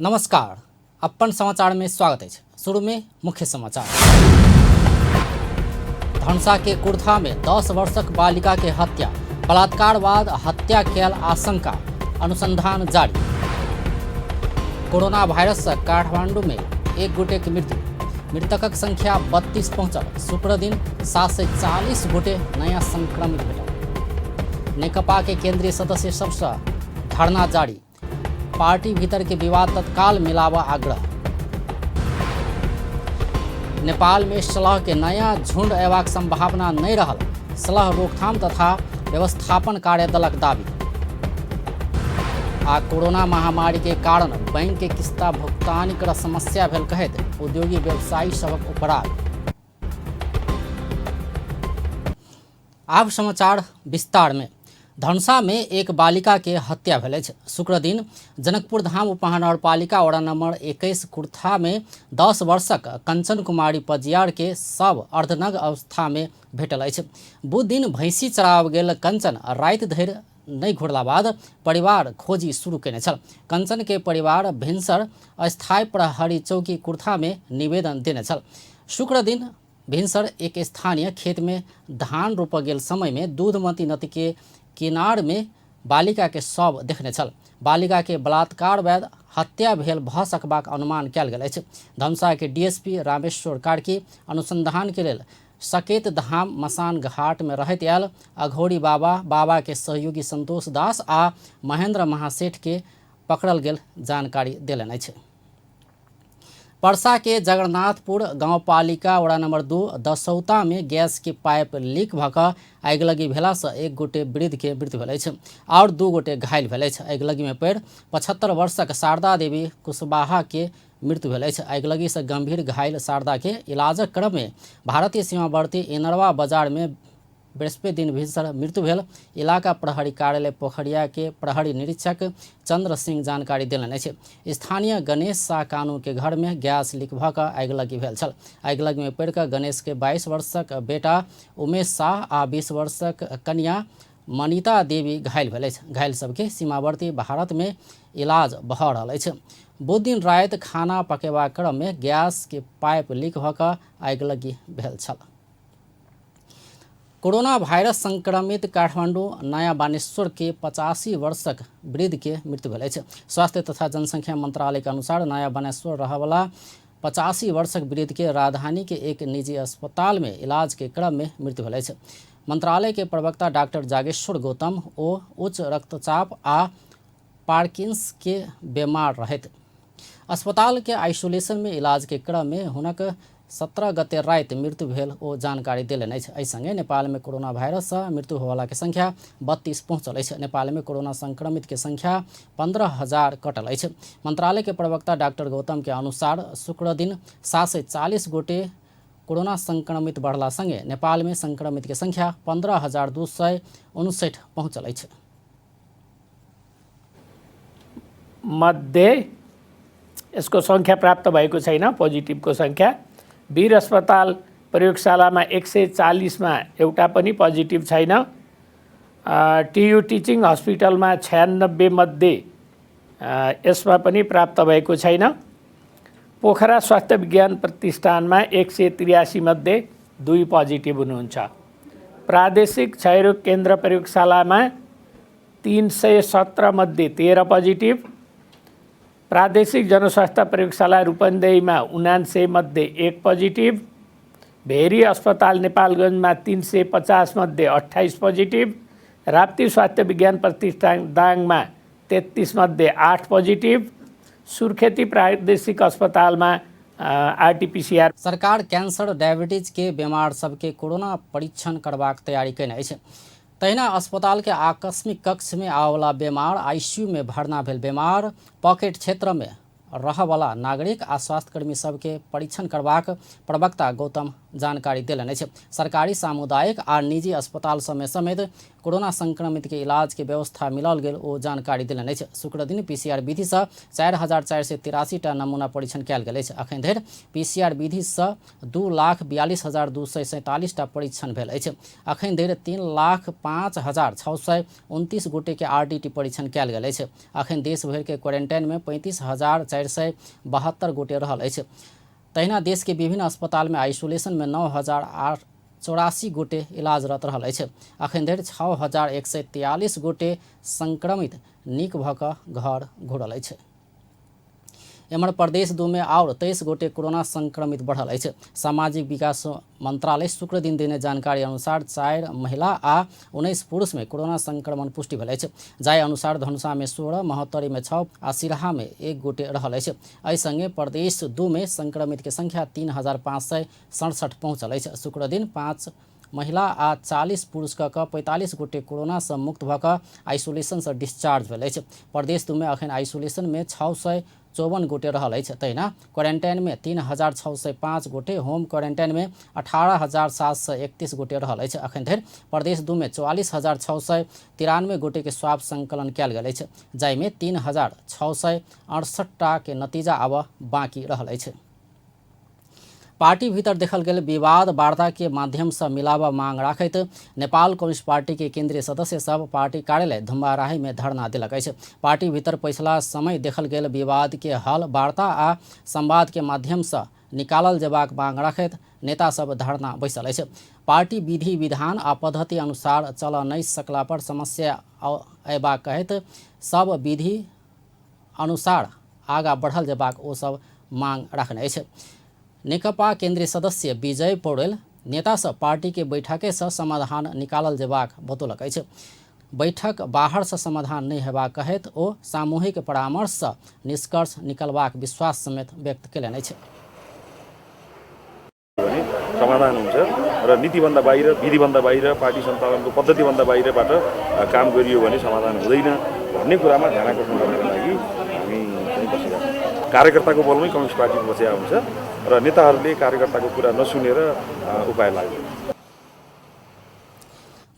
नमस्कार, अपन समाचार में स्वागत अछि। शुरू में मुख्य समाचार। धनुषा के कुर्था में 10 वर्षक बालिका के हत्या, बलात्कार बाद हत्या कयल आशंका, अनुसंधान जारी। कोरोना वायरस से काठमांडू में एक गोटे के मृत्यु, मृतकक संख्या 32 पहुंचल। शुक्र दिन 740 गोटे नया संक्रमित भेटल। नेकपा के केंद्रीय सदस्य सबसँ धरना जारी, पार्टी भीतर के विवाद तत्काल मिलावा आग्रह। नेपाल में सलह के नया झुंड अयबाक संभावना नहीं रहल, सलह रोकथाम तथा व्यवस्थापन कार्यदलक दावी। आ कोरोना महामारी के कारण बैंक के किस्ता भुगतान कर समस्या भेल कहैत उद्योगी व्यवसायी सबक उपराग। आब समाचार विस्तार में। धनुषा में एक बालिका के हत्या भेल अछि। शुक्र दिन जनकपुर धाम उपमहानगरपालिका वडा नंबर 21 कुर्था में 10 वर्षक कंचन कुमारी पजियार के शव अर्धनग्न अवस्था में भेटल अछि। बुध दिन भैंसी चराब गेल कंचन राति धरि नहि घुरला बाद परिवार खोजी शुरू केने छल। कंचन के परिवार भिनसर अस्थायी प्रहरी चौकी कुर्था में निवेदन देने छल। शुक्र दिन भिनसर एक स्थानीय खेत में धान रोपऽ गेल समय में दूधमती नदी के किनार में बालिका के शव देखने छल। बालिका के बलात्कार बाद हत्या भेल भऽ सकबाक अनुमान कयल गेल अछि। धनुषा के डीएसपी रामेश्वर कार्की अनुसंधान के लेल सकेत धाम मसान घाट में रहैत आयल अघोरी बाबा, बाबा के सहयोगी संतोष दास आ महेंद्र महासेठ के पकड़ल गेल जानकारी देलनि अछि। परसा के जगन्नाथपुर गांवपालिका वडा नंबर 2 दसौता में गैस के पाइप लीक भऽ कऽ आगिलगी भेलासँ एक गोटे वृद्ध के मृत्यु भेल अछि आओर 2 गोटे घायल भेल अछि। आगिलगी में पड़ि 75 वर्षक शारदा देवी कुशवाहा के मृत्यु भेल अछि। आगिलगी से गंभीर घायल शारदा के इलाजक क्रम में भारतीय सीमावर्ती इनरवा बाजार में बृहस्पति दिन भिनसर मृत्यु भेल। इलाका प्रहरी कार्यालय पोखरिया के प्रहरी निरीक्षक चंद्र सिंह जानकारी देलनि अछि। स्थानीय गणेश शाह कानू के घर में गैस लीक भऽ कऽ आगिलगी भेल छल। आगिलगी में पड़ि कऽ गणेश के 22 वर्षक बेटा उमेश शाह आ 20 वर्षक कन्या मनीता देवी घायल भेल अछि। घायल सबके सीमावर्ती भारत में इलाज भऽ रहल अछि। बुध दिन राति खाना पकेबाक क्रम में गैस के पाइप लीक भऽ कऽ आगिलगी भेल छल। कोरोना वायरस संक्रमित काठमांडू नया बानेश्वर के 85 वर्षक वृद्ध के मृत्यु भेल अछि। स्वास्थ्य तथा जनसंख्या मंत्रालय के अनुसार नया बानेश्वर रहवला 85 वर्षक वृद्ध के राजधानी के एक निजी अस्पताल में इलाज के क्रम में मृत्यु भेल अछि। मंत्रालय के प्रवक्ता डॉक्टर जागेश्वर गौतम ओ उच्च रक्तचाप आ पार्किंस के बीमार रहैत अस्पताल के आइसोलेशन में इलाज के क्रम में हुनक 17 गते राति मृत्यु भेल ओ जानकारी देलनि अछि। एहि संगे नेपाल में कोरोना वायरस से मृत्यु होयवाला के संख्या 32 पहुंचल अछि। नेपाल में कोरोना संक्रमित के संख्या 15,000 कटल अछि। मंत्रालय के प्रवक्ता डॉक्टर गौतम के अनुसार शुक्र दिन 740 गोटे कोरोना संक्रमित बढ़ला संगे नेपाल में संक्रमित के संख्या 15,259 पहुंचल अछि। मध्ये यसको सङ्ख्या प्राप्त भएको छैन, पोजिटिभको सङ्ख्या। वीर अस्पताल प्रयोगशालामा 140 एउटा पनि पोजिटिभ छैन। टियु टिचिङ हस्पिटलमा 96 मध्ये यसमा पनि प्राप्त भएको छैन। पोखरा स्वास्थ्य विज्ञान प्रतिष्ठानमा 183 मध्ये 2 पोजिटिभ हुनुहुन्छ। प्रादेशिक क्षयरोग केन्द्र प्रयोगशालामा 317 मध्ये 13 पोजिटिभ। प्रादेशिक जनस्वास्थ्य प्रयोगशाला रूपन्देहीमा 79 मध्ये 1 पोजिटिभ। भेरी अस्पताल नेपालगञ्जमा 350 मध्ये 28 पोजिटिभ। राप्ती स्वास्थ्य विज्ञान प्रतिष्ठान दाङमा 33 मध्ये 8 पोजिटिभ। सुर्खेती प्रादेशिक अस्पतालमा आरटीपीसीआर। सरकार कैंसर डायबिटीज के बीमार सबके कोरोना परीक्षण करबाक तैयारी केने अछि। तहिना अस्पताल के आकस्मिक कक्ष में आबयवला बीमार, आईसीयू में भर्ना भेल बीमार, पॉकेट क्षेत्र में रहयवला नागरिक आ स्वास्थ्यकर्मी सबके परीक्षण करबाक प्रवक्ता गौतम जानकारी देलनि अछि। सरकारी, सामुदायिक आ निजी अस्पताल सबमे समेत कोरोना संक्रमित के इलाज के व्यवस्था मिलल गेल ओ जानकारी देलनि अछि। शुक्र दिन पीसीआर विधि सँ 4,483 टा नमूना परीक्षण कयल गेल अछि। अखन धरि पीसीआर विधि सँ 2,42,247 टा परीक्षण भेल अछि। अखन धरि 3,05,629 गोटे के आरडीटी परीक्षण कयल गेल अछि। अखन देश भरि के क्वारेंटाइन में 35,400 472 गोटे रहल अछि। तहिना देश के विभिन्न अस्पताल में आइसोलेशन में 9,084 गोटे इलाजरत रहल अछि। अखन धरि 6,143 गोटे संक्रमित नीक भऽ कऽ घर घुरल अछि। एम्हर प्रदेश 2 में आओर 23 गोटे कोरोना संक्रमित बढ़ल अछि। सामाजिक विकास मंत्रालय शुक्र दिन देने जानकारी अनुसार 4 महिला आ 19 पुरुष में कोरोना संक्रमण पुष्टि भेल अछि। जाहि अनुसार धनुषा में 16, महोत्तरी में 6 आ सिरहा में 1 गोटे रहल अछि। एहि संगे प्रदेश 2 में संक्रमित के संख्या 3,567 पहुंचल अछि। शुक्र दिन 5 महिला आ 40 पुरुष क 45 गोटे कोरोना से मुक्त भऽ कऽ आइसोलेशन से डिस्चार्ज भेल अछि। प्रदेश 2 में अखन आइसोलेशन में 654 गोटे रहल अछि। तहिना क्वारेंटाइन में 3,605 गोटे, होम क्वारेंटाइन में 18,731 गोटे रहल अछि। अखन धरि प्रदेश 2 में 44,693 गोटे के स्वाब संकलन कयल गेल अछि, जाहिमे 3,668 टा के नतीजा आबऽ बाकी रहल अछि। पार्टी भीतर देखल गेल विवाद वार्ता के माध्यम से मिलावा मांग राखैत नेपाल कम्युनिस्ट पार्टी के केंद्रीय सदस्य सब पार्टी कार्यालय धुम्बाराही में धरना देलक अछि। पार्टी भीतर पछिला समय देखल गेल विवाद के हल वार्ता आ संवाद के माध्यम से निकालल जेबाक मांग राखैत नेता सब धरना बैसल अछि। पार्टी विधि विधान आ पद्धति अनुसार चल नहि सकला पर समस्या अयबाक कहैत सब विधि अनुसार आगा बढ़ल जेबाक ओ सब मांग रखने अछि। नेकपा केंद्रीय सदस्य विजय पौडेल नेता सब पार्टी के बैठके से समाधान निकालल जेबाक बतौलक अछि। बैठक बाहर से समाधान नहि हेबाक कहैत ओ सामूहिक परामर्श से निष्कर्ष निकलबाक विश्वास समेत व्यक्त केलनि अछि। भने समाधान हुन्छ र नीतिभन्दा बाहिर, विधिभन्दा बाहिर, पार्टी सञ्चालनको पद्धतिभन्दा बाहिरबाट काम गरियो भने समाधान हुँदैन भन्ने कुरामा ध्यान आकर्षण गर्नका लागि हामी चाहिँ बसेका छौँ। कार्यकर्ताको बलमै कम्युनिस्ट पार्टी बसेका हुन्छ र नेताहरूले कार्यकर्ताको कुरा नसुनेर उपाय लाग्दैन।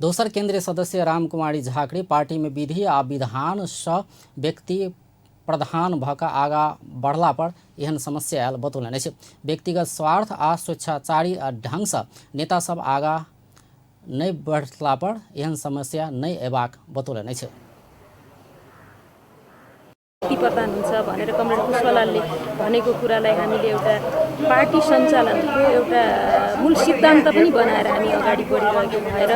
दोसर केंद्रीय सदस्य रामकुमारी झाकरी पार्टी में विधि आ विधान सँ व्यक्ति प्रधान भऽ कऽ आगा बढ़ला पर एहन समस्या आयल बतौलनि अछि। व्यक्तिगत स्वार्थ आ स्वेच्छाचारी ढंग सँ नेता सब आगा नहि बढ़ला पर एहन समस्या नहि अयबाक बतौलनि अछि। प्रधान हुन्छ भनेर कमरेड पुष्पलालले भनेको कुरालाई हामीले एउटा पार्टी सञ्चालनको एउटा मूल सिद्धान्त पनि बनाएर हामी अगाडि बढिरहेको भएर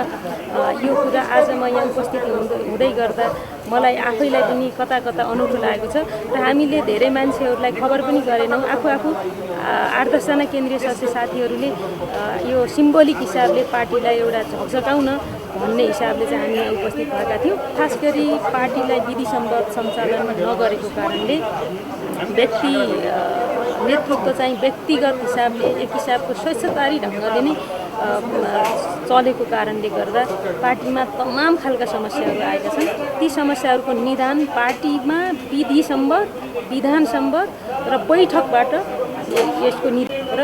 यो कुरा आज म यहाँ उपस्थित हुँदै गर्दा मलाई आफैलाई पनि कता कता अनौठो लागेको छ र हामीले धेरै मान्छेहरूलाई खबर पनि गरेनौँ। आफू आफू 8-10 जना केन्द्रीय सदस्य साथीहरूले यो सिम्बोलिक हिसाबले पार्टीलाई एउटा झकझकाउन भन्ने हिसाबले चाहिँ हामी यहाँ उपस्थित भएका थियौँ। खास गरी पार्टीलाई विधिसम्मत सञ्चालन नगरेको कारणले व्यक्ति नेतृत्व चाहिँ व्यक्तिगत हिसाबले एक हिसाबको स्वेच्छाचारी ढङ्गले नै चलेको कारणले गर्दा पार्टीमा तमाम खालका समस्याहरू आएका छन्। ती समस्याहरूको निदान पार्टीमा विधिसम्मत, विधानसम्मत र बैठकबाट यसको र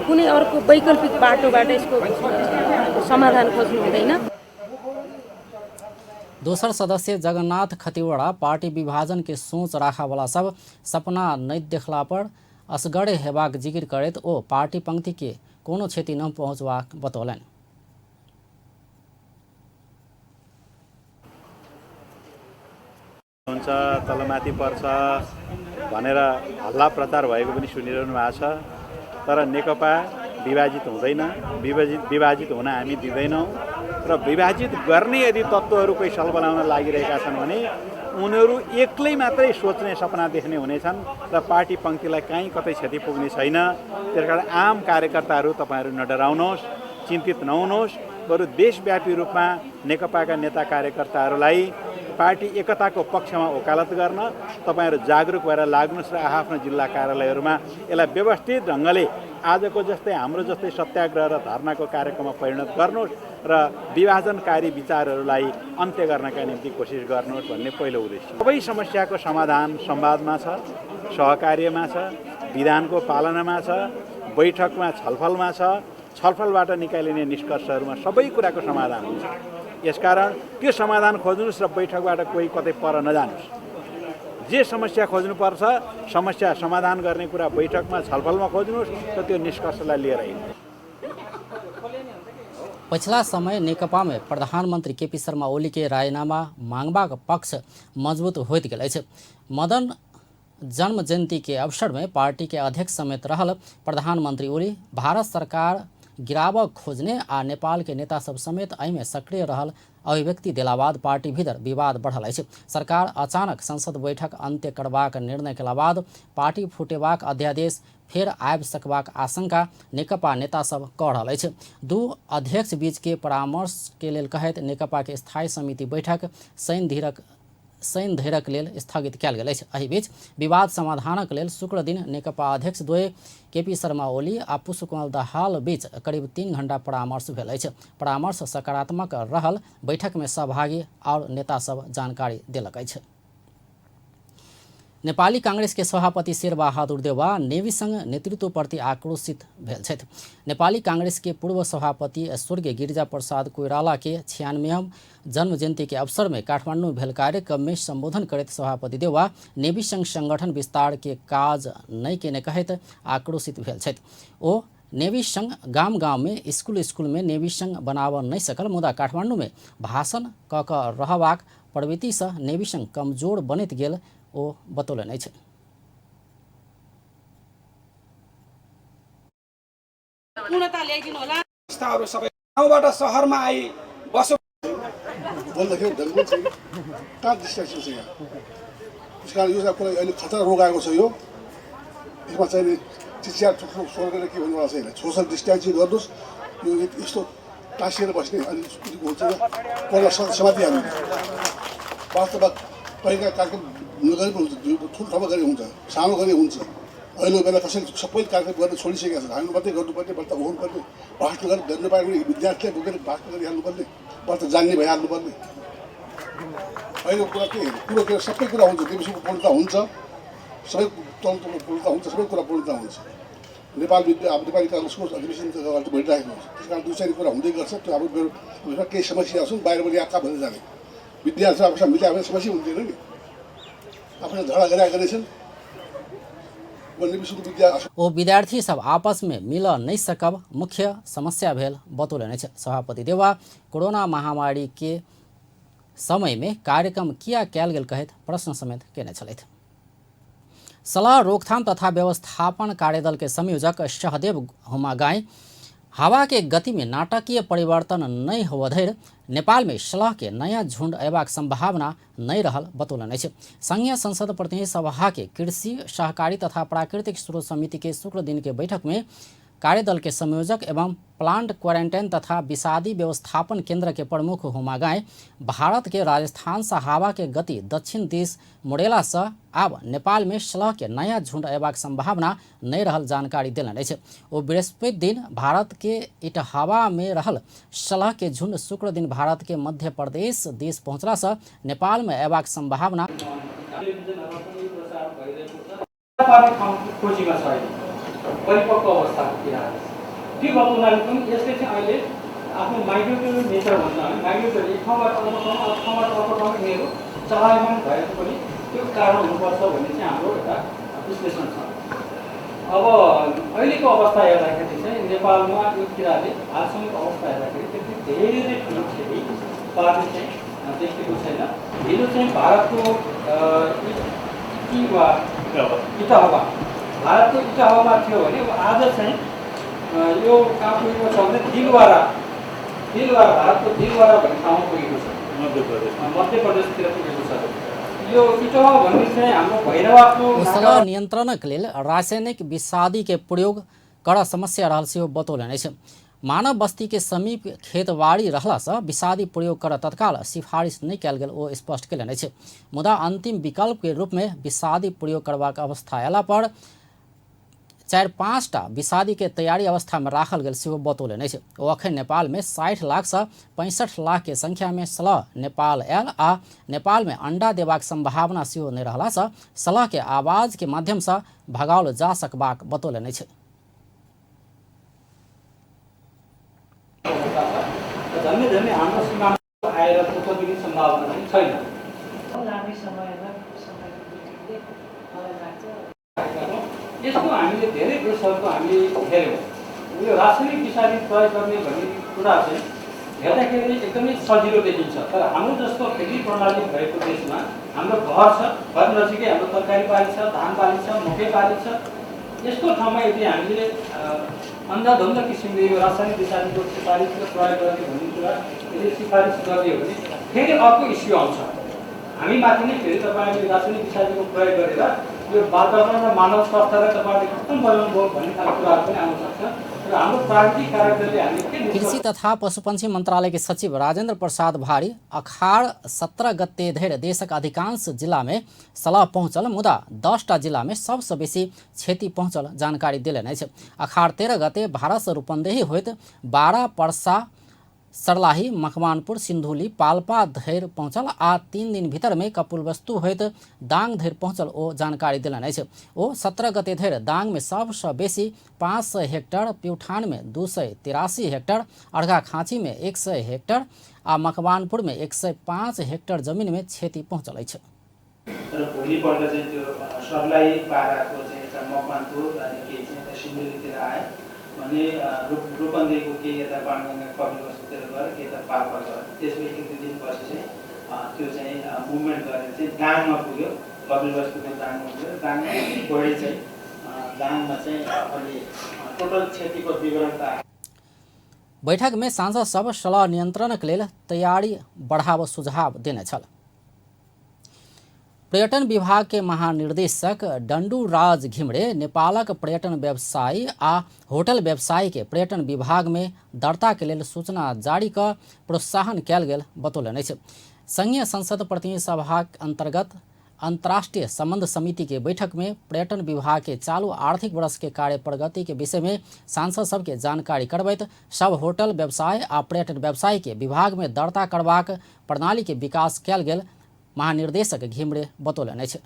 कुनै अर्को वैकल्पिक बाटोबाट यसको समाधान खोज्नु हुँदैन। दोसर सदस्य जगन्नाथ खतिवड़ा पार्टी विभाजन के सोच राखा वाला सब सपना नहि देखला पर असगरे हेबाक जिकिर करैत ओ पार्टी पंक्ति के कोनो क्षति न पहुँचबाक बतौलनि। हुन्छ तलमाथि पर्छ भनेर हल्ला प्रचार भएको पनि सुनिरहनु भएको छ, तर नेकपा विभाजित हुँदैन, विभाजित हुन हामी दिँदैनौँ र विभाजित गर्ने यदि तत्त्वहरू कोही सलबलाउन लागिरहेका छन् भने उनीहरू एक्लै मात्रै सोच्ने सपना देख्ने हुनेछन् र पार्टी पङ्क्तिलाई काहीँ कतै क्षति पुग्ने छैन। त्यसकारण आम कार्यकर्ताहरू तपाईँहरू नडराउनुहोस्, चिन्तित नहुनुहोस्, बरु देशव्यापी रूपमा नेकपाका नेता कार्यकर्ताहरूलाई पार्टी एकताको पक्षमा वकालत गर्न तपाईँहरू जागरुक भएर लाग्नुहोस् र आआफ्नो जिल्ला कार्यालयहरूमा यसलाई व्यवस्थित ढङ्गले आजको जस्तै हाम्रो जस्तै सत्याग्रह र धरनाको कार्यक्रममा परिणत गर्नुहोस् र विभाजनकारी विचारहरूलाई अन्त्य गर्नका निम्ति कोसिस गर्नुहोस् भन्ने पहिलो उद्देश्य। सबै समस्याको समाधान संवादमा छ, सहकार्यमा छ, विधानको पालनामा छ, बैठकमा छलफलमा छ, छलफलबाट निकालिने निष्कर्षहरूमा सबै कुराको समाधान हुन्छ। यसकारण त्यो समाधान खोज्नुहोस् र बैठकबाट कोही कतै पर नजानुहोस्। जे समस्या खोज्नुपर्छ समस्या समाधान गर्ने कुरा बैठकमा छलफलमा खोज्नुहोस् र त्यो निष्कर्षलाई लिएर हिँड्नुहोस्। पछिला समय नेकपा में प्रधानमंत्री केपी शर्मा ओली के राजीनामा मांगबाक पक्ष मजबूत होइत गेल अछि। मदन जन्म जयंती के अवसर में पार्टी के अध्यक्ष समेत रहल प्रधानमंत्री ओली भारत सरकार गिराबऽ खोजने आ नेपाल के नेता सब समेत एहिमे सक्रिय रहल अभिव्यक्ति देला बाद पार्टी भीतर विवाद बढ़ल अछि। सरकार अचानक संसद बैठक अंत्य करबाक निर्णय केला बाद पार्टी फुटेबाक अध्यादेश फेर आबि सकबाक आशंका नेकपा नेता सब कऽ रहल अछि। दू अध्यक्ष बीच के परामर्श के लेल कहैत नेकपा के स्थायी समिति बैठक शनि धरिक लेल स्थगित कयल गेल अछि। एहि बीच विवाद समाधानक लेल शुक्र दिन नेकपा अध्यक्ष द्वय केपी शर्मा ओली आ पुष्पकमल दाहाल बीच करीब 3 घंटा परामर्श भेल अछि। परामर्श सकारात्मक रहल बैठक में सहभागी और नेता सब जानकारी देलक अछि। नेपाली कांग्रेस के सभापति शेरबहादुर देउवा नेविसंघ नेतृत्व प्रति आक्रोशित भेल छथि। नेपाली कांग्रेस के पूर्व सभापति स्वर्गीय गिरिजा प्रसाद कोइराला के 96वां जन्म जयंती के अवसर में काठमांडू भेल कार्यक्रम में संबोधन करैत सभापति देउवा नेविसंघ संगठन विस्तार के काज नहि केने कहैत आक्रोशित भेल छथि। ओ नेविसंघ गाम गाम में स्कूल स्कूल में नेविसंघ बनाबऽ नहि सकल, मुदा काठमांडू में भाषण कऽ कऽ रहबाक प्रवृत्तिसँ नेविसंघ कमजोर बनैत गेल ओ बतौलनि अछि। पूर्णता ल्याइदिनु होला। संस्थाहरू सबै गाउँबाट शहरमा I बसो बोल्दाखेरि ढङ्ग छैन, कहाँ डिस्ट्राक्सन छ यहाँ। त्यस कारण यो कुरा अहिले खतरा रोग आएको छ, यो यसमा चाहिँ चिच्यार ठुल्ठुलो स्वर गरेर के भन्नुवाला छैन। सोसल डिस्टेन्सिङ गर्नुहोस्, यो यस्तो टाँसिएर बस्ने अनि हुन्छ कोरोना समातिहाल्नु। वास्तवमा पहिला कार्यक्रम नगरे पनि हुन्छ, ठुलो ठाउँमा गरे हुन्छ, सानो गरे हुन्छ। अहिलेको बेला कसैले सबै कार्यक्रम गर्न छोडिसकेका छन्। हामीले मात्रै गर्नुपर्ने, व्रत हुनुपर्ने, भाषण गरेर गर्नु पायो भने विद्यार्थीलाई बोकेर भाषण गरिहाल्नुपर्ने, व्रत जान्ने भइहाल्नुपर्ने। अहिलेको कुरा के कुरो के सबै कुरा हुन्छ, देवीको पूर्णता हुन्छ, सबै तन्त्रको पूर्णता हुन्छ, सबै कुरा पूर्णता हुन्छ। नेपाल विद्या अब नेपाली काङ्ग्रेसको अधिवेशन त अगाडि बढिरहेको हुन्छ, त्यस कारण दुई चार कुरा हुँदै गर्छ। त्यो अब मेरो केही समस्या छन्, बाहिरबाट यहाँ कहाँ भनेर जाने विद्यार्थी आपसमा मिलायो भने समस्या हुँदैन नि, आफ्नो झगडा गरिरहेका रहेछन्। ओ विद्यार्थी सब आपस में मिल नहीं सकब मुख्य समस्या भेल बतौलनि अछि। सभापति देउवा कोरोना महामारी के समय में कार्यक्रम किया कयल गेल कहैत प्रश्न समेत केने छलथि। सलाह रोकथाम तथा व्यवस्थापन कार्यदल के संयोजक सहदेव हुमागाई हवा के गति में नाटकीय परिवर्तन नहीं होव धरि नेपाल में सलाह के नया झुंड अयबाक संभावना नहीं रहल बतौलनि अछि। संघीय संसद प्रतिनिधि सभा के कृषि सहकारी तथा प्राकृतिक स्रोत समिति के शुक्र दिन के बैठक में कार्यदल के संयोजक एवं प्लांट क्वारंटाइन तथा विषादी व्यवस्थापन केंद्र के प्रमुख हुमागाई भारत के राजस्थान से हवा के गति दक्षिण दिश मुड़ेला से आब नेपाल में सलह के नया झुंड अयबाक संभावना नहीं रहल जानकारी देलनि अछि। ओ बृहस्पति दिन भारत के इटहवा में रहल सलह के झुंड शुक्र दिन भारत के मध्य प्रदेश दिश पहुँचला से नेपाल में अयबाक संभावना परिपक्व अवस्थाको किराहरू त्यो भएको हुनाले पनि यसले चाहिँ अहिले आफ्नो माइग्रेटरी नेचर भन्छ हामी, माइग्रेटरी एक ठाउँबाट अर्को ठाउँ, अर्को ठाउँबाट अर्को ठाउँ यिनीहरू चलायमान भएको पनि त्यो कारण हुनुपर्छ भन्ने चाहिँ हाम्रो एउटा विश्लेषण छ। अब अहिलेको अवस्था हेर्दाखेरि चाहिँ नेपालमा यो किराले हालसम्मको अवस्था हेर्दाखेरि त्यति धेरै ठुलो क्षति पार्ने चाहिँ देखिएको छैन। हिजो चाहिँ भारतको इटहवा, भारतको इटहवामा थियो भने अब आज चाहिँ यो कहाँ पुगेको छ भने दिलवारा, दिलवारा भारतको दिलवारा भन्ने ठाउँमा पुगेको छ, मध्य प्रदेशतिर पुगेको छ। यो इटहवा भन्ने चाहिँ हाम्रो भैरवाको सलह नियन्त्रणक लेल रासायनिक विषादी के प्रयोग कड़ा समस्या रहल सेहो बतौलनि अछि। मानव बस्ती के समीप खेतबाड़ी रहला से विषादी प्रयोग कर तत्काल सिफारिश नहीं कयल गेल ओ स्पष्ट कयलनि अछि। मुदा अंतिम विकल्प के रूप में विषादी प्रयोग करबाक अवस्था अयला पर 4-5 टा विषादी के तैयारी अवस्था में राखल गेल सेहो बतौलनि अछि। ओ अखन नेपाल में 60 लाख से 65 लाख के संख्या में सलह नेपाल आयल आ नेपाल में अंडा देबाक संभावना सेहो नहि रहला से सलह के आवाज के माध्यम से भगाओल जा सकबाक बतौलनि अछि। झन्डै झन्डै हाम्रो सीमामा आएर दिने सम्भावना चाहिँ छैन। यसको हामीले धेरै देशहरूको हामीले हेऱ्यौँ, यो रासायनिक विषादी प्रयोग गर्ने भन्ने कुरा चाहिँ हेर्दाखेरि एकदमै सजिलो देखिन्छ, तर हाम्रो जस्तो खेती प्रणाली भएको देशमा हाम्रो घर छ, घर नजिकै हाम्रो तरकारी बाली छ, धान बाली छ, मकै बाली छ। यस्तो ठाउँमा यदि हामीले अन्धाधुन्द किसिमले यो रासायनिक विषादीको सिफारिस र प्रयोग गर्ने भन्ने कुरा यदि सिफारिस गर्ने हो भने फेरि अर्को इस्यु आउँछ हामी माथि नै। फेरि तपाईँहरूले रासायनिक विषादीको प्रयोग गरेर यो वातावरण र मानव स्वास्थ्यलाई तपाईँहरूले खत्तम बनाउनु भयो भन्ने खालको कुराहरू पनि आउन सक्छ। र हाम्रो प्राकृतिक क्यारेक्टरले हामी कृषि तथा पशुपक्षी मंत्रालय के सचिव राजेंद्र प्रसाद भारी अखाड़ 17 गते धरि देशक अधिकांश जिला में सलाह पहुंचल, मुदा 10टा जिला में सबसे बेसी क्षति पहुंचल जानकारी देलनि अछि। अखाड़ 13 गते भारत से रूपन्देही होइत 12 परसा, सरलाही, मकवानपुर, सिंधुली, पाल्पा धरि पहुंचल आ 3 दिन भीतर में कपिलवस्तु होइत दांग धरि पहुंचल ओ जानकारी देलनि अछि। ओ 17 गते धरि दांग में सबसँ बेसी 500 हेक्टर, प्यूठान में 283 हेक्टर, अर्घाखाँची में 100 हेक्टर आ मकवानपुर में 105 हेक्टर जमीन में क्षति पहुंचल अछि। र भोलिपल्ट चाहिँ त्यो सर्लाही पाराको चाहिँ यता मकवानपुर अनि केही चाहिँ यता सिन्धुलीतिर आयो भने रूपन्देहीको केही यता बाणगङ्गा कपिलवस्तुतिर गएर केही यता पाल्पा गयो। त्यसपछि 1-2 दिनपछि चाहिँ त्यो चाहिँ मुभमेन्ट गरेर चाहिँ दाङमा पुग्यो, कपिलवस्तुको दाङमा पुग्यो। दाङमा अलिक बढी चाहिँ दाङमा चाहिँ अलि टोटल क्षतिको विवरण त। बैठक में सांसद सब सलाह नियंत्रणक लेल तैयारी बढ़ाव सुझाव देने छल। पर्यटन विभाग के महानिर्देशक डंडूराज घिमरे नेपालक पर्यटन व्यवसायी आ होटल व्यवसायी के पर्यटन विभाग में दर्ता के लेल सूचना जारी क प्रोत्साहन कयल गेल बतौलनि अछि। संघीय संसद प्रतिनिधि सभा अंतर्गत अंतर्राष्ट्रीय संबंध समिति के बैठक में पर्यटन विभाग के चालू आर्थिक वर्ष के कार्य प्रगति के विषय में सांसद सबके जानकारी करबैत सब होटल व्यवसाय आ पर्यटन व्यवसाय के विभाग में दर्ता करबाक प्रणाली के विकास कयल गेल महानिर्देशक घिमरे बतौलनि अछि।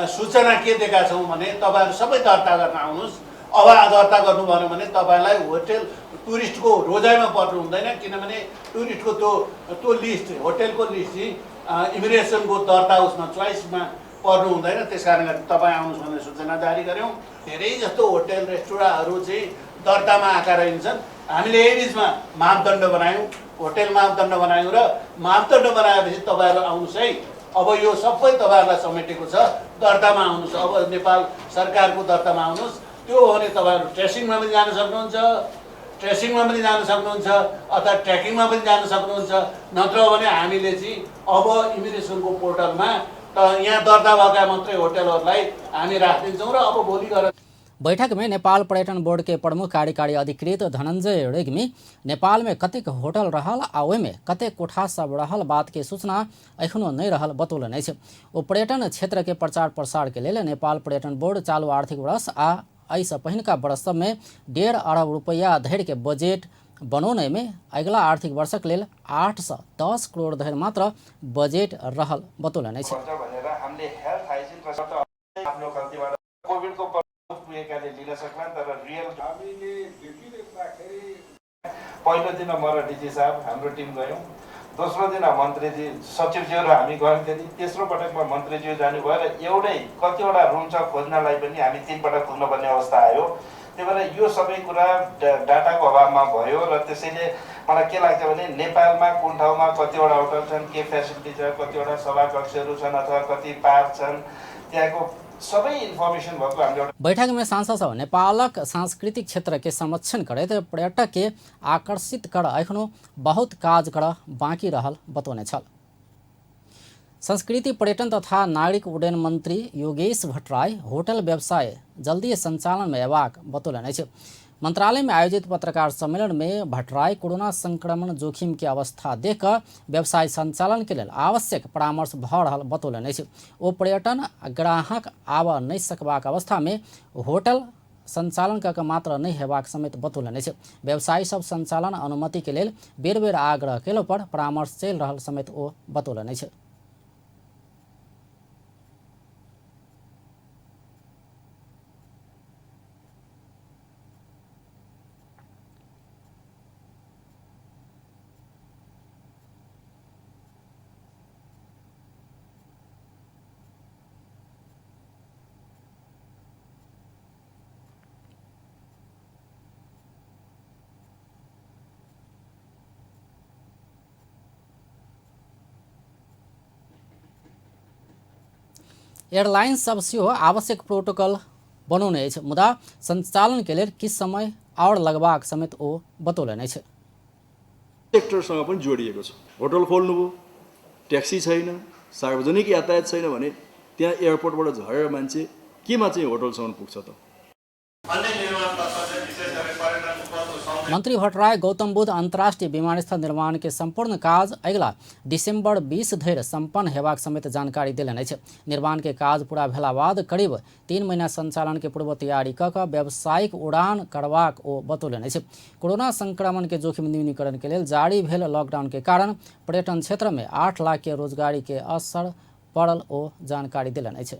सूचना के दिएका छौँ भने तपाईँहरू सबै दर्ता गर्न आउनुहोस्। अब दर्ता गर्नु भएन भने तपाईँलाई होटल टुरिस्टको रोजाइमा पर्नु हुँदैन, किनभने टुरिस्टको त्यो लिस्ट, होटलको लिस्ट चाहिँ इमिग्रेसनको दर्ता उसमा चोइसमा पर्नु हुँदैन। त्यस कारणले गर्दा तपाईँ आउनुहोस् भन्ने सूचना जारी गऱ्यौँ। धेरै जस्तो होटल रेस्टुरेन्टहरू चाहिँ दर्तामा आएका रहन्छन्। हामीले यही बिचमा मापदण्ड बनायौँ, होटल मापदण्ड बनायौँ र मापदण्ड बनाएपछि तपाईँहरू आउनुहोस् है, अब यो सबै तपाईँहरूलाई समेटेको छ, दर्तामा आउनुहोस्, अब नेपाल सरकारको दर्तामा आउनुहोस्। त्यो हो भने तपाईँहरू ट्रेसिङमा पनि जान सक्नुहुन्छ, ट्रेसिङमा पनि जान सक्नुहुन्छ अथवा ट्र्याकिङमा पनि जान सक्नुहुन्छ। नत्र भने हामीले चाहिँ अब इमिग्रेसनको पोर्टलमा त यहाँ दर्ता भएका मात्रै होटलहरूलाई हामी राखिदिन्छौँ र अब भोलि गएर। बैठक में नेपाल पर्यटन बोर्ड के प्रमुख कार्यकारी अधिकृत धनंजय रेग्मी नेपाल में कतेक होटल रहल आ ओहिमे कतेक कोठा सब रहल बात के सूचना एखनो नहि रहल बतौलनि अछि। ओ पर्यटन क्षेत्र के प्रचार प्रसार के लेल नेपाल पर्यटन बोर्ड चालू आर्थिक वर्ष आ एहिसँ पहिनका वर्ष सब में 1.5 अरब रुपैया धरि के बजट बनौने में अगिला आर्थिक वर्षक लेल 8 से 10 करोड़ धरि मात्र बजट रहल बतौलनि अछि। पहिलो दिन म र डिजी साहब हाम्रो टिम गयौँ, दोस्रो दिन मन्त्रीजी सचिवज्यू र हामी गयौँ, त्यति तेस्रो पटकमा मन्त्रीज्यू जानुभयो र एउटै कतिवटा रुम छ खोज्नलाई पनि हामी 3 पटक खोज्नुपर्ने अवस्था आयो। त्यही भएर यो सबै कुरा डाटाको अभावमा भयो र त्यसैले मलाई के लाग्छ भने नेपालमा कुन ठाउँमा कतिवटा होटल छन्, के फेसिलिटी छ, कतिवटा सभाकक्षहरू छन् अथवा कति पार्क छन्, त्यहाँको सबै इन्फर्मेसन भएको हामीले। बैठक में सांसद सब नेपालक सांस्कृतिक क्षेत्र के संरक्षण करैत पर्यटक के आकर्षित कर एखनो बहुत काज कर बाँकी रहल बतौने छल। संस्कृति पर्यटन तथा नागरिक उड्डयन मंत्री योगेश भट्टराई होटल व्यवसाय जल्दी संचालन में अयबाक बतौलनि अछि। मंत्रालय में आयोजित पत्रकार सम्मेलन में भट्टराई कोरोना संक्रमण जोखिम के अवस्था देख व्यवसाय संचालन के लेल आवश्यक परामर्श भऽ रहल बतौलनि अछि। ओ पर्यटन ग्राहक आबऽ नहि सकबाक अवस्था में होटल संचालन कऽ मात्र नहि हेबाक समेत बतौलनि अछि। व्यवसायी सब संचालन अनुमति के लेल बेर बेर आग्रह केलो पर परामर्श चलि रहल समेत ओ बतौलनि अछि। एयरलाइंस सब सेहो आवश्यक प्रोटोकॉल बनौने अछि, मुदा संचालन के लेल किछु समय आओर लगबाक समेत ओ बतौलनि अछि। सेक्टरसँग पनि जोडिएको छ। होटल खोल्नुभयो, ट्याक्सी छैन, सार्वजनिक यातायात छैन भने त्यहाँ एयरपोर्टबाट झरेर मान्छे केमा चाहिँ होटलसम्म पुग्छ त? मंत्री भट्टराई गौतम बुद्ध अंतर्राष्ट्रीय विमानस्थल निर्माण के संपूर्ण काज अगिला दिसंबर 20 धरि संपन्न हेबाक समेत जानकारी देलनि अछि। निर्माण के काज पूरा भेला बाद करीब 3 महीना संचालन के पूर्व तैयारी क कऽ व्यावसायिक उड़ान करबाक ओ बतौलनि अछि। कोरोना संक्रमण के जोखिम न्यूनीकरण के लेल जारी भेल लॉकडाउन के कारण पर्यटन क्षेत्र में 8 लाख के रोजगारी के असर पड़ल ओ जानकारी देलनि अछि।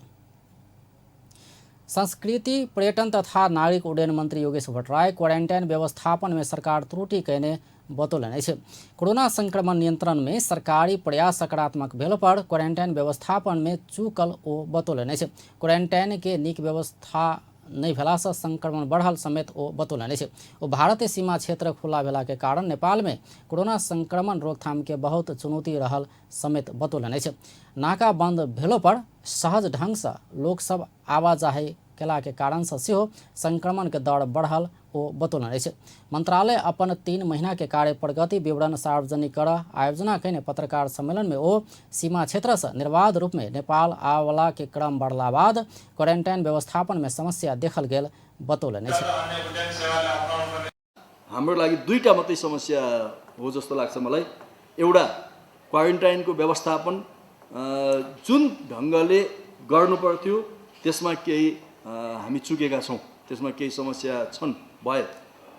संस्कृति पर्यटन तथा नागरिक उड्डयन मंत्री योगेश भट्टराई क्वारेंटाइन व्यवस्थापन में सरकार त्रुटि कयने बतौलनि अछि। कोरोना संक्रमण नियंत्रण में सरकारी प्रयास सकारात्मक भेल पर क्वारेंटाइन व्यवस्थापन में चूकल ओ बतौलनि अछि। क्वारेंटाइन के नीक व्यवस्था नहि भेलासँ संक्रमण बढ़ल समेत ओ बतौलनि अछि। ओ भारतीय सीमा क्षेत्र खुला भेला के कारण नेपाल में कोरोना संक्रमण रोकथाम के बहुत चुनौती रहल समेत बतौलनि अछि। नाका बंद भेलो पर सहज ढंग से लोक सब आवाजाही केला के कारण से सेहो संक्रमण के दर बढ़ल ओ बतौलनि अछि। मंत्रालय अपन 3 महीना के कार्य प्रगति विवरण सार्वजनिक कर आयोजना कयने पत्रकार सम्मेलन में ओ सीमा क्षेत्र से निर्बाध रूप में नेपाल आवला के क्रम बढ़ला बाद क्वारेंटाइन व्यवस्थापन में समस्या देखल गेल बतौलनि अछि। हाम्रो लागि दुईटा मात्रै समस्या हो जस्तो लाग्छ मलाई। एउटा क्वारेन्टाइनको व्यवस्थापन जुन ढङ्गले गर्नु पर्थ्यो त्यसमा केही हामी चुकेका छौँ, त्यसमा केही समस्या छन् भए,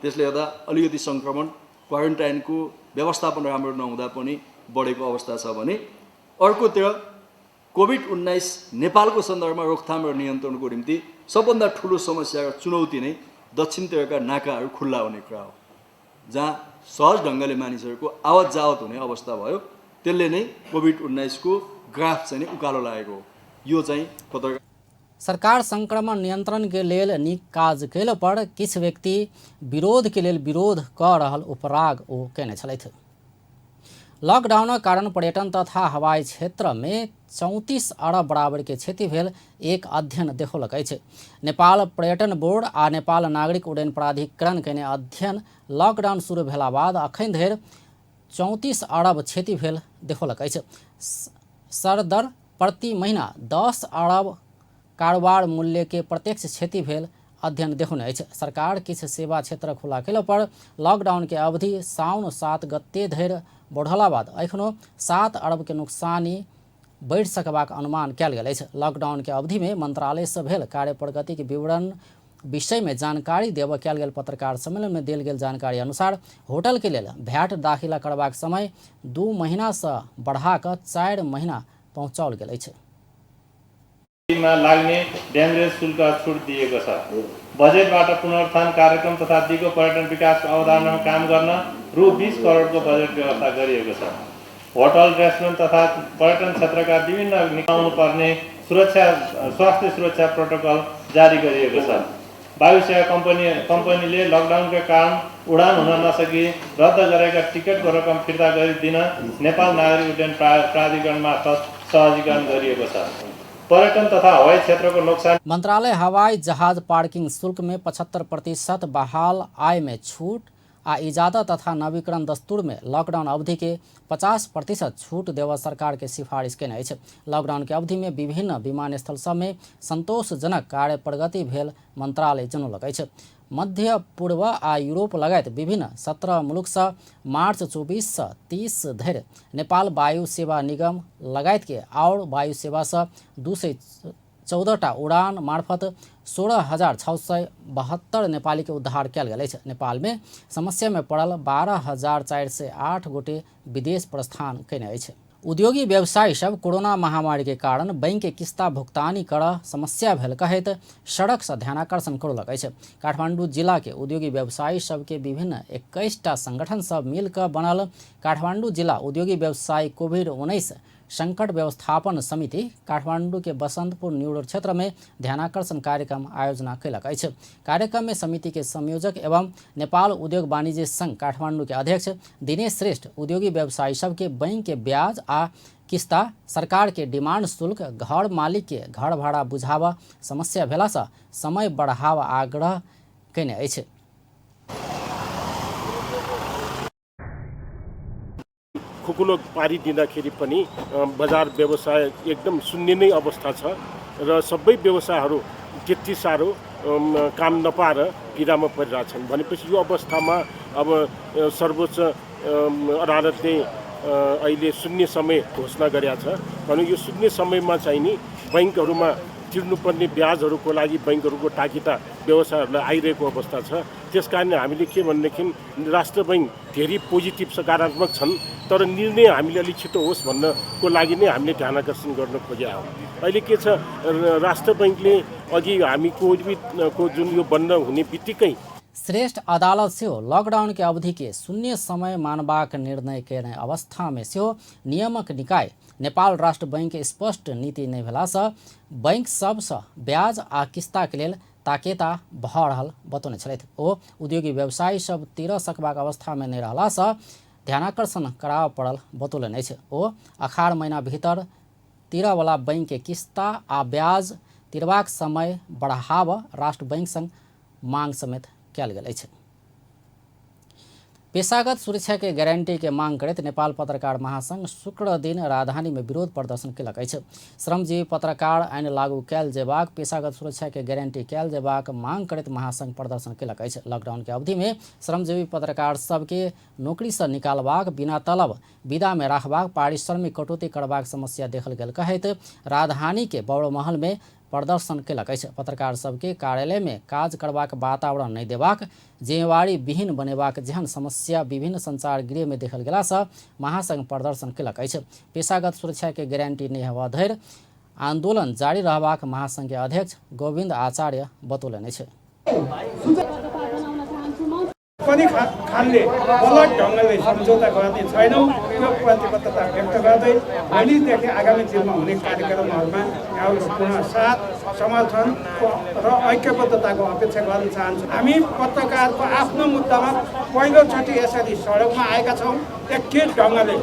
त्यसले गर्दा अलिकति सङ्क्रमण क्वारेन्टाइनको व्यवस्थापन राम्रो नहुँदा पनि बढेको अवस्था छ भने अर्कोतिर कोभिड-19 नेपालको सन्दर्भमा रोकथाम र नियन्त्रणको निम्ति सबभन्दा ठुलो समस्या र चुनौती नै दक्षिणतिरका नाकाहरू खुल्ला हुने कुरा हो, जहाँ सहज ढङ्गले मानिसहरूको आवत जावत हुने अवस्था भयो। त्यसले नै कोभिड-19 को ग्राफ चाहिँ नै उकालो लागेको हो। यो चाहिँ पत्रकार सरकार संक्रमण नियंत्रण के लेल नीक काज कयला पर किछु व्यक्ति विरोध के लेल विरोध कऽ रहल उपराग ओ कयने छलथि। लॉकडाउनक कारण पर्यटन तथा हवाई क्षेत्र में 34 अरब बराबर के क्षति भेल एक अध्ययन देखौलक अछि। नेपाल पर्यटन बोर्ड आ नेपाल नागरिक उड्डयन प्राधिकरण कयने अध्ययन लॉकडाउन शुरू भेला बाद अखन धरि 34 अरब क्षति भेल देखौलक अछि। सरदर प्रति महीना 10 अरब कारोबार मूल्य के प्रत्यक्ष क्षति भेल अध्ययन देखौने अछि। सरकार किछु सेवा क्षेत्र खुला कयला पर लॉकडाउन के अवधि साउन 7 गते धरि बढ़ला बाद एखनो 7 अरब के नुकसानी बढ़ि सकबाक अनुमान कयल गेल अछि। लॉकडाउन के अवधि में मंत्रालय से भेल कार्य प्रगति के विवरण विषय में जानकारी देबऽ कयल गेल पत्रकार सम्मेलन में देल गेल जानकारी अनुसार होटल के लेल भ्याट दाखिला करबाक समय 2 महीना से बढ़ा कऽ 4 महीना पहुँचाओल गेल अछि। लाग्ने ड्यामेज शुल्क छुट दिएको छ। बजेटबाट पुनरुत्थान कार्यक्रम तथा दिगो पर्यटन विकासको अवधारणामा काम गर्न रु 20 करोडको बजेट व्यवस्था गरिएको छ। होटल, रेस्टुरेन्ट तथा पर्यटन क्षेत्रका विभिन्न निकाल्नु पर्ने सुरक्षा स्वास्थ्य सुरक्षा प्रोटोकल जारी गरिएको छ। वायु सेवा कम्पनीले लकडाउनका कारण उडान हुन नसकी रद्द गरेका टिकटको रकम फिर्ता गरिदिन नेपाल नागरिक उड्डयन प्राधिकरण मार्फत सहजीकरण गरिएको छ। पर्यटन तथा हवाई क्षेत्रको नोक्सान मंत्रालय हवाई जहाज पार्किंग शुल्क में 75% बहाल आय में छूट आ इजादा तथा नवीकरण दस्तूर में लॉकडाउन अवधि के 50% छूट देव सरकार के सिफारिश केने अछि। लॉकडाउन के अवधि में विभिन्न विमानस्थल सब में संतोषजनक कार्य प्रगति भेल मंत्रालय जनौलक अछि। मध्य पूर्व आ यूरोप लगायत विभिन्न 17 मुलुक से मार्च 24 से 30 धरि नेपाल वायु सेवा निगम लगायत के और वायु सेवा से 214 उड़ान मार्फत 16,672 नेपाली के उद्धार कयल गेल अछि। नेपाल में समस्या में पड़ल 12,408 गोटे विदेश प्रस्थान कयने अछि। उद्योगी व्यवसायी सब कोरोना महामारी के कारण बैंक के किस्ता भुगतानी कर समस्या भेल कहैत सड़क से ध्यानाकर्षण करौलक अछि। काठमांडू जिला के उद्योगी व्यवसायी सबके विभिन्न 21टा संगठन सब मिलकर बनल काठमांडू जिला उद्योगी व्यवसायी कोविड-19 संकट व्यवस्थापन समिति काठमांडू के बसंतपुर न्यू रोड क्षेत्र में ध्यानाकर्षण कार्यक्रम आयोजना कयलक अछि। कार्यक्रम में समिति के संयोजक एवं नेपाल उद्योग वाणिज्य संघ काठमांडू के अध्यक्ष दिनेश श्रेष्ठ उद्योगी व्यवसायी सबके बैंक के ब्याज आ किस्ता, सरकार के डिमांड शुल्क, घर मालिक के घर भाड़ा बुझावा समस्या भेलासँ समय बढ़ावा आग्रह कयने अछि। खुकुलो पारिदिँदाखेरि पनि बजार व्यवसाय एकदम शून्य नै अवस्था छ र सबै व्यवसायहरू त्यति साह्रो काम नपाएर पीडामा परिरहेछन्। भनेपछि यो अवस्थामा अब सर्वोच्च अदालतले अहिले शून्य समय घोषणा गरेको छ। भने यो शून्य समयमा चाहिँ नि बैंकहरूमा तिर्नुपर्ने ब्याजहरूको लागि बैंकहरूको ताकिता व्यवसायहरूलाई आइरहेको अवस्था छ। त्यस कारण हामीले के भनेदेखि राष्ट्र बैंक धेरै पोजिटिभ सकारात्मक छन्, तर निर्णय हामीले अलिक छिटो होस् भन्नको लागि नै हामीले ध्यान आकर्षण गर्न खोजेका हौँ। अहिले के छ, राष्ट्र बैंकले अघि हामी कोभिडको जुन यो बन्द हुने बित्तिकै श्रेष्ठ अदालत सेहो लॉकडाउन के अवधि के शून्य समय मानबाक निर्णय कयने अवस्था में सेहो नियमक निकाय नेपाल राष्ट्र बैंक के स्पष्ट नीति नहि भेलासँ बैंक सबसँ ब्याज आ किस्ता के लेल ताकेता भऽ रहल बतौने छलथि। ओ उद्योगी व्यवसायी सब तिर सकबाक अवस्था में नहि रहलासँ ध्यानाकर्षण कराबऽ पड़ल बतौलनि अछि। ओ अखाड़ महीना भीतर तिरऽवला बैंक के किस्ता आ ब्याज तिरबाक समय बढ़ाबऽ राष्ट्र बैंक संग मांग समेत कयल गेल अछि। पेशागत सुरक्षा के गारंटी के मांग करैत नेपाल पत्रकार महासंघ शुक्र दिन राजधानी में विरोध प्रदर्शन कयलक अछि। श्रमजीवी पत्रकार ऐन लागू कयल जेबाक, पेशागत सुरक्षा के गारंटी कयल जेबाक मांग करैत महासंघ प्रदर्शन कयलक अछि। लॉकडाउन के अवधि में श्रमजीवी पत्रकार सबके नौकरी से निकालबाक, बिना तलब विदा में राखबाक, पारिश्रमिक कटौती करबाक समस्या देखल गेल कहैत राजधानी के बौड़महल में प्रदर्शन कयलक अछि। पत्रकार सबके कार्यालय में काज करबाक वातावरण नहि देबाक, जिम्मेवारी विहीन बनेबाक जेहन समस्या विभिन्न संचार गृह में देखल गेलासँ महासंघ प्रदर्शन कयलक अछि। पेशागत सुरक्षा के गारंटी नहि हेबा धरि आंदोलन जारी रहबाक महासंघ के अध्यक्ष गोविन्द आचार्य बतौलनि अछि। पनि खालले गलत ढङ्गले सम्झौता गर्ने छैनौँ, त्यो प्रतिबद्धता व्यक्त गर्दै भोलिदेखि आगामी दिनमा हुने कार्यक्रमहरूमा यहाँहरूको पूर्ण साथ, समर्थन र ऐक्यबद्धताको अपेक्षा गर्न चाहन्छु। हामी पत्रकारको आफ्नो मुद्दामा पहिलोचोटि यसरी सडकमा आएका छौँ। एकीकृत ढङ्गले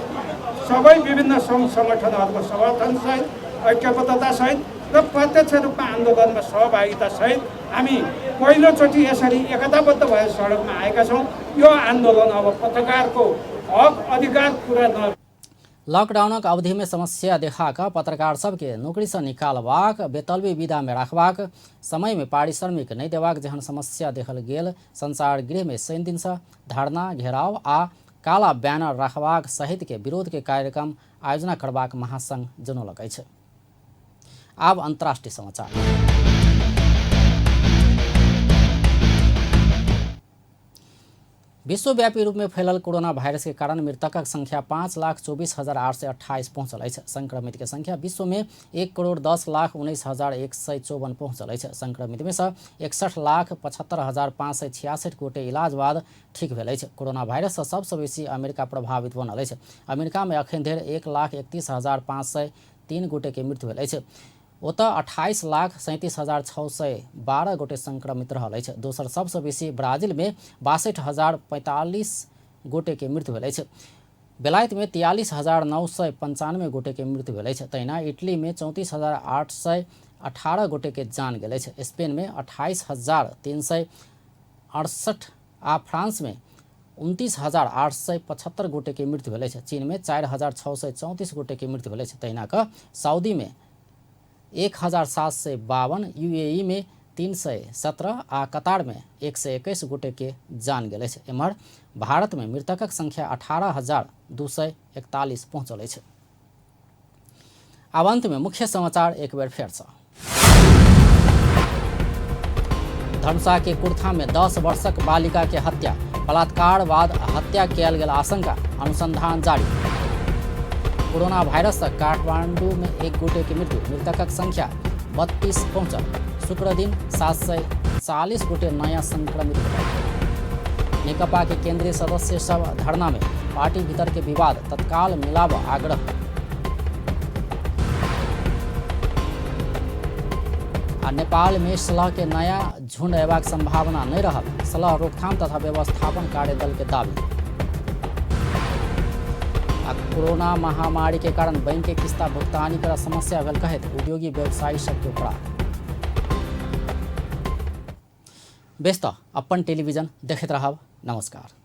सबै विभिन्न सङ्घ सङ्गठनहरूको समर्थनसहित, ऐक्यबद्धतासहित र प्रत्यक्ष रूपमा आन्दोलनमा सहभागितासहित हामी पहिलोचोटि यसरी एकताबद्ध भएर सडकमा आएका छौँ। यो आन्दोलन अब पत्रकारको हक अधिकार पुरा न लॉकडाउनक अवधि में समस्या देखा कऽ पत्रकार सबके नौकरी से निकालबाक, बेतलबी विदा में राखबाक, समय में पारिश्रमिक नहि देबाक जेहन समस्या देखल गेल संचार गृह में शनि दिन से धरना, घेराव आ काला बैनर राखबाक सहित के विरोध के कार्यक्रम आयोजना करबाक महासंघ जनौलक अछि। आब अंतर्राष्ट्रीय समाचार। विश्वव्यापी रूप में फैलल कोरोना वायरस के कारण मृतकक संख्या 5,24,828 पहुंचल अछि। संक्रमित के संख्या विश्व में 1,10,19,154 पहुंचल अछि। संक्रमित में से 61,75,566 गोटे इलाज बाद ठीक भेल अछि। कोरोना वायरस से सबसँ बेसी अमेरिका प्रभावित बनल अछि। अमेरिका में अखन धरि 1,31,503 गोटे के मृत्यु भेल अछि। ओतऽ 28,37,612 गोटे संक्रमित रहल अछि। दोसर सबसँ बेसी ब्राजील में 62,045 गोटे के मृत्यु भेल अछि। बेलायत में 43,995 गोटे के मृत्यु भेल अछि। तहिना इटली में 34,818 गोटे के जान गेल अछि। स्पेन में 28,368 आ फ्रांस में 29,875 गोटे के मृत्यु भेल अछि। चीन में 4,634 गोटे के मृत्यु भेल अछि। तहिना कऽ सऊदी में 1,752, यूएई में 317 आ कतार में 121 गोटे के जान गेल अछि। एम्हर भारत में मृतकक संख्या 18,241 पहुंचल अछि। आब अंत में मुख्य समाचार एक बेर फेर से। धनुषा के कुर्था में 10 वर्षक बालिका के हत्या, बलात्कार बाद हत्या कयल गेल आशंका, अनुसंधान जारी। कोरोना वायरस से काठमांडू में एक गोटे के मृत्यु, मृतकक संख्या 32 पहुंचल। शुक्र दिन 740 गोटे नया संक्रमित भेल। नेकपा के केंद्रीय सदस्य सब धरना में पार्टी भीतर के विवाद तत्काल मिलाब आग्रह। नेपाल में सलह के नया झुंड अयबाक संभावना नहि रहल, सलह रोकथाम तथा व्यवस्थापन कार्यदल के दावी। आ कोरोना महामारी के कारण बैंक के किस्ता भुगतानी कर समस्या भेल कहैत उद्योगी व्यवसायी सबके अपराध। बेस त अपन टेलीविजन देखैत रहब। नमस्कार।